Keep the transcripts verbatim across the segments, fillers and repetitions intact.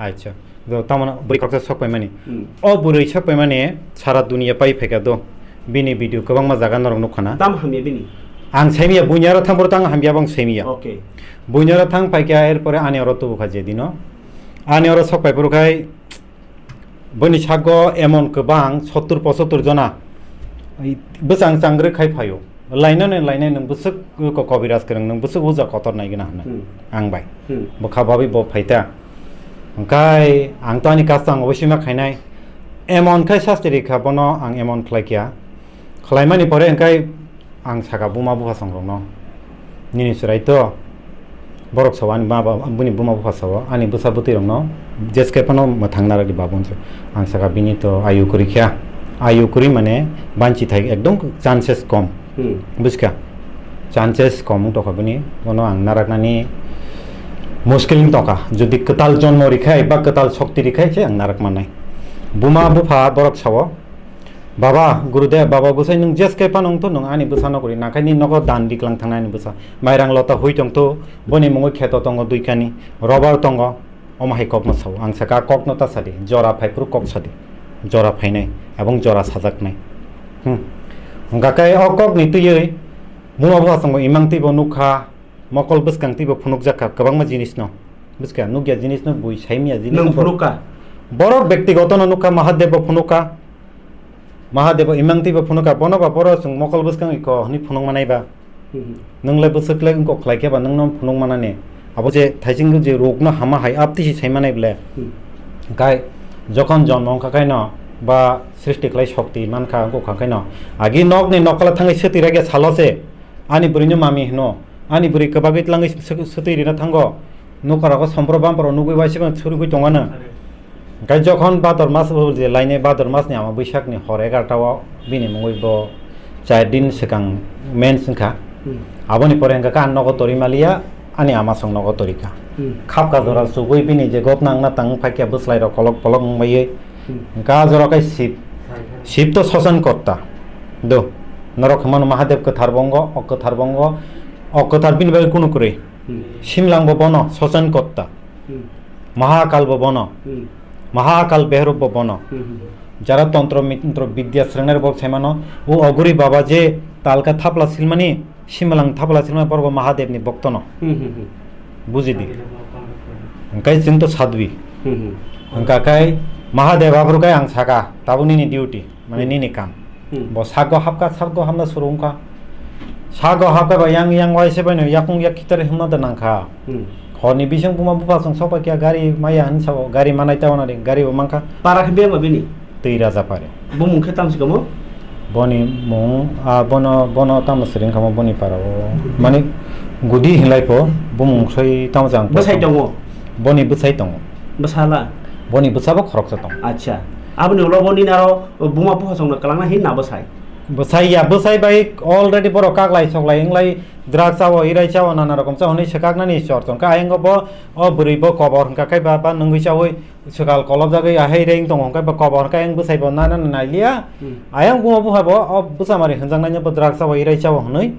Acha. Do tamana bwrwi koksa sok paimani. Hmm. O bwrwi sok paimani sara dunia pai phaikha do. Bini video kwbangma jaga norok nukha na. Tam hamya bini. Ang saimya buinyara thang boro tang hamya bang saimya. Okay. Buinyara thang paikha, erpore ani oro tubukha jedino. Ani oro sok pai phuru khai boni sago emon kwbang sottur pochottor jona bwsang changrwi khai phaio. Lainani lainai nwng bwswk ko-, kobiraj kwrwng, nwng bwswk uja kotor naigwna hwnwi. Hmm. Ang bai. Hmm. Bwkha babi bo phaita. Hwnkhe ang to ani kastang obo sima khainai. Emon khai sasti rikha bono ang emon khlaikha. Khlaimani pore hwnkhe ang saka buma bupha songrokno. Nini chwrai to. Borok sao ani ma ba, bini buma bupha sao, ani bwsa bwtwi rokno jeske phano mwthang narwkdi babu hwnse. Ang saka bini to ayu kwrwi kha. Ayu kwrwi mane banchi thai ekdom chances kom. Hmm. Buskha? Chances kom wng tokha bini. Bono ang naraknani muskil wng tokha. Jodi kwtal jonmo rikhai ba kwtal shokti rikhai se ang narak mannai. Buma bupha borok sao, "Baba, Gurudev, baba bwsai nwng jeske phano wngthu nwng ani bwsano kwrwi nakhai ni nogo dan riklang thangnai ani bwsa. Mairang lota hui tongthu, boni mungwi kheto tongo duikani, robar tongo." Omo hai kokno sao. Ang saka kokno ta sadi, jora phaiphuru kok sadi. Jora phainai, ebong jora sajaknai. Hmm. Hwnkha khe o kokni twiwi buma bupha songo imang twibo nukha, mokol bwskang twibo phunukjakha kwbangma jinisno. Buskha, nukya jinisno bui, saimya jinisno. Nwng phunukha? Borok bektigotono nukha, Mahadevbo phunukha. Mahadevbo imang twibo phunukha, bono ba boro chwng mokol bwskang iko hwnwi phunukmanai ba. Hmm. Nwng le bwswk le wngkok khlai khe ba nwngno phunukmanani. Abo je thaising je rokno hama hai abtisi saimanai ble. Hmm. Kai jokhon jonmo wngkha kaino ba srishti khlai shokti mankha wngkha kaino. Agi nokni nokla thangwi swtwi ragya salo se. Ani bwrwino mami hwno, ani bwrwi kwbagwi tlangwi sw-, sw-, swtwi rina thango, nukarago sompro bampro nugwi waisima surugwi tongano. Hwnkhe jokhon Bhador mas bo je lainai, Bhador masni ama Bwishakni hor egarta o bini mungwi bo char din swkang mens wngkha. Hmm. Aboni pore hwnkhe khe ang nogo tori maliya, ani ama song nogo torikha. Hmm. Khapka jora chugwi bini je gotna wngna tang phaikha bwslairok kolok polok wngmaiwi. Hmm. Hwnkhe ah jora khe Shib, Shib to Sosan Kotta. Do, norok hwnmano Mahadev kwthar bo wngo, o kwthar bo wngo, o kwthar bini bagwi kunu kwrwi. Hmm. Simlang bo bono, Sosan Kotta. Hmm. Mahakal bo bono. Hmm. Mahakal Bherov bo bono. Hmm, hmm, hmm. Jara tontro mitro bidya swrwngnai rok bo sai mano, o Oguri Baba je talka thapla silmani, Simlang thapla silma borok Mahadevni boktono. Hmm, hmm, hmm. Bujidi. Hwnkhe chwng to sadwi. Hmm, hmm. Hwnkha khe Mahadev aphuru khe ang saka, tabuk nini duty, mane Hmm. nini kam. Hmm. Bo sago hapkha, sago hamna suru wngkha. Sago hapkha ba yang yang waise baino yakung yak kitar himna da nangkha. Hmm. Horni bising buma bupha chwng sokpaikia gari maya hwn sao, gari manai ta wanadi, gari bo mankha. Para khe bema bini? Twi raja pare. Bo mung khe tamo se kamo? Boni mung, ah, bono, bono tamo se ring kamo boni para o. Mani Gudi hinlai po, bumung soi tamo jang po. Bwsai tongo? Boni bwsai tongo. Bwsala? Boni bwsa bo khoroksa tongo. Acha. Aboni ulo boni naro buma bupha songno kwlangna hin na bwsai? Bwsai ya, bwsai bai already borok kaklai soklai wnglai drugs chao, irai chao, nana rokom chao hwnwi swkaknani chor tongkha. Ayang bo o bwrwi bo kobor hwnkha khe ba, ba nungwi chaui swkal kolobjagwi ahai reng tongo hwnkhe ba kobor hwnkhe ayang bwsai bo nana nailiya. Hmm. Ayang buma bupha bo o bwsa mari hwnjaknaino bo drugs chao, irai chao hwnwi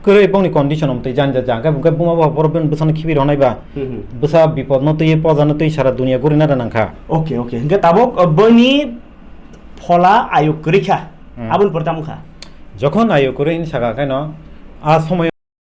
kwrwi bongni condition omtwi jani jani hwnkhe buma bupha borok bini bwsano khibi rwnai ba. Hmm, hmm. Bwsa bipodno twi, pojano twi sara dunia gurina da nangkha. Okay, okay. Hwnkhe tabuk, uh, boni phola ayuk kwrwi kha. Hmm. Aboni pore tamo kha? Jokhon ayuk kwrwi hwnwi sakha khaino, a somoyo